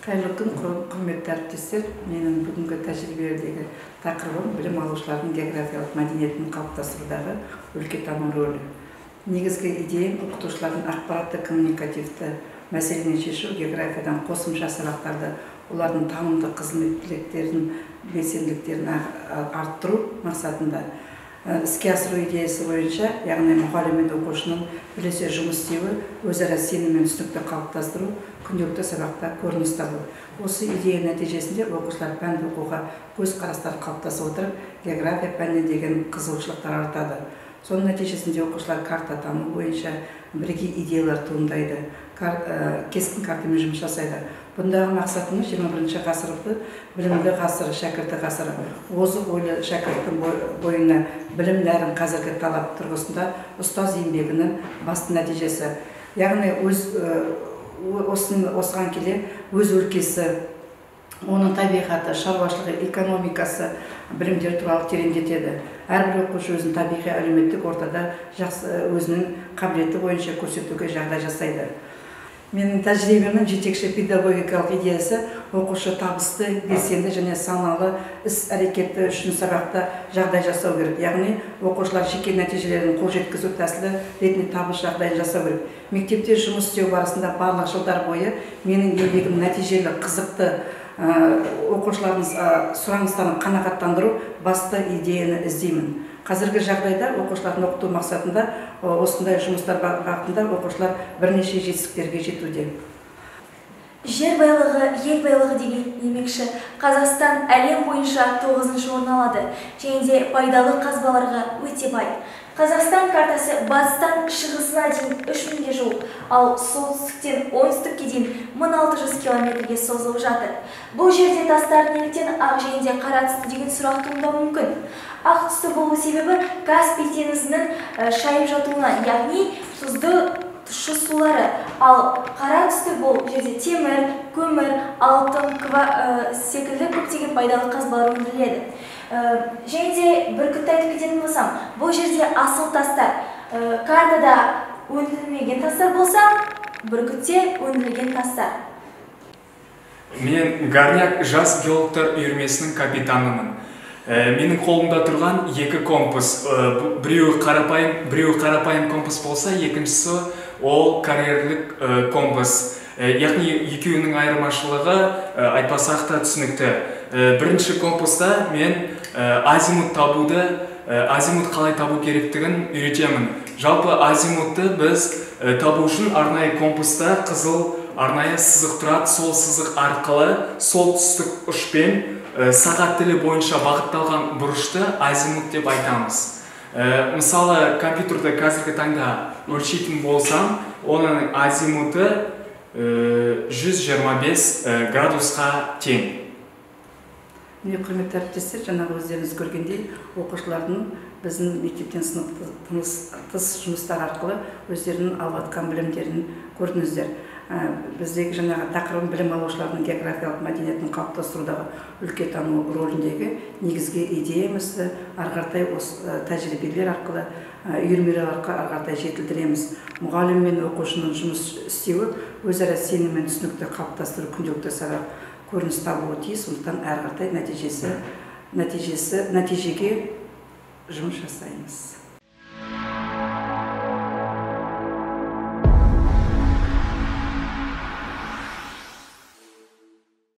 Қайырлы күн, құрметті әріптестер. Менің бүгінгі тәжірибедегі тақырыбым білім алушылардың географиялық мәдениетін қалыптастырудағы өлкетану рөлі. Негізгі идеям оқытушылардың ақпаратты коммуникативті мәселені шешу, географиядан қосымша сабақтарды, олардың танымдық қызметтіліктерін, белсенділіктерін арттыру мақсатында іске асыру идеясы бойынша, яғни мұғалім мен оқушының бірлесе жұмыс істеуі, өзара сенім мен түсінікті қалыптастыру күнделікті сабақта көрініс табу. Осы идея нәтижесінде оқушылар пәнді оқуға көзқарастары қалыптаса отырып, география пәніне деген қызығушылықтары артады. Соның нәтижесінде оқушылар карта тану бойынша бірегей идеялар туындайды, кескін картамен жұмыс жасайды. Бұндағы мақсатымыз 21 ғасырды білімді ғасыр, шәкірті ғасыры. Озық ойлы шәкірттің бойына білім нәрін қазіргі талап тұрғысында ұстаз еңбегінің басты нәтижесі. Яғни осыған келе өз өлкесі, оның табиғаты, шаруашылығы, экономикасы білімдер туралы тереңдетеді. Әрбір оқушы өзін табиғи әлеуметтік ортада жақсы өзінің қабілеті бойынша көрсетуге жағдай жасайды. Менің тәжірибемнің жетекші педагогикалық идеясы оқушы табысты, белсенді және саналы іс-әрекеті үшін сабақта жағдай жасау керек. Яғни оқушылар жеке нәтижелерін қол жеткізу тәсілі ретінде табыс жағдайын жасау керек. Мектепте жұмыс істеу барысында барлық жылдар бойы менің еңбегім нәтижелі, қызықты, оқушылардың сұраныстарын қанағаттандыру басты идеяны іздеймін. Қазіргі жағдайда оқушылардың оқыту мақсатында осындай жұмыстар бағытында оқушылар бірнеше жетістіктерге жетуде. Жер байлығы, ел байлығы деген демекші, Қазақстан әлем бойынша 9-шы орын алады және де пайдалы қазбаларға өте бай. Қазақстан картасы батыстан шығысына дейін 3000-ге жуық, ал солтүстіктен оңтүстікке дейін 1600 километрге созылып жатыр. Бұл жерде тастар неліктен ақ және де қара түсті деген сұрақ туындауы мүмкін. Ақ түсті болу себебі Каспий теңізінің шайып жатуынан, яғни тұзды тұщы сулары, ал қара түсті бұл жерде темір, көмір, алтын, секілді көптеген пайдалы қазбалар өндіріледі. Және де бүркітті айтып кететін болсам, бұл жерде асыл тастар, картада өндірілмеген тастар болса, бүркітте өндірілген тастар. Мен Горняк жас геологтар үйірмесінің капитанымын. Менің қолымда тұрған екі компас, біреуі қарапайым компас болса, екіншісі ол карьерлік компас. Яғни екеуінің айырмашылығы айтпасақ та түсінікті. Бірінші компаста мен азимут табуды, азимут қалай табу керектігін үйретемін. Жалпы азимутты біз табу үшін арнайы компаста қызыл арнайы сызық тұрады, сол сызық арқылы солтүстік ұшпен сағат тілі бойынша бағытталған бұрышты азимут деп айтамыз. Мысалы, компьютерді қазіргі таңда өлшейтін болсам, оның азимуты 125 градусқа тең. Міне, құрметті әріптестер, жаңағы өздеріңіз көргендей, оқушылардың біздің мектептен тыс жұмыстар арқылы өздерінің алып жатқан білімдерін көрдіңіздер. Біздегі жаңағы тақырыбым білім алушылардың географиялық мәдениетін қалыптастырудағы өлкетану рөліндегі негізгі идеямызды ары қаратай осы тәжірибелер арқылы, үйірмелер арқылы ары қаратай жетілдіреміз. Мұғалім мен оқушының жұмыс істеуі өзара сенім мен түсінікті қалыптастыру күнделікті сабақ көрініс табуы тиіс. Сондықтан ары қаратай нәтижеге жұмыс жасаймыз.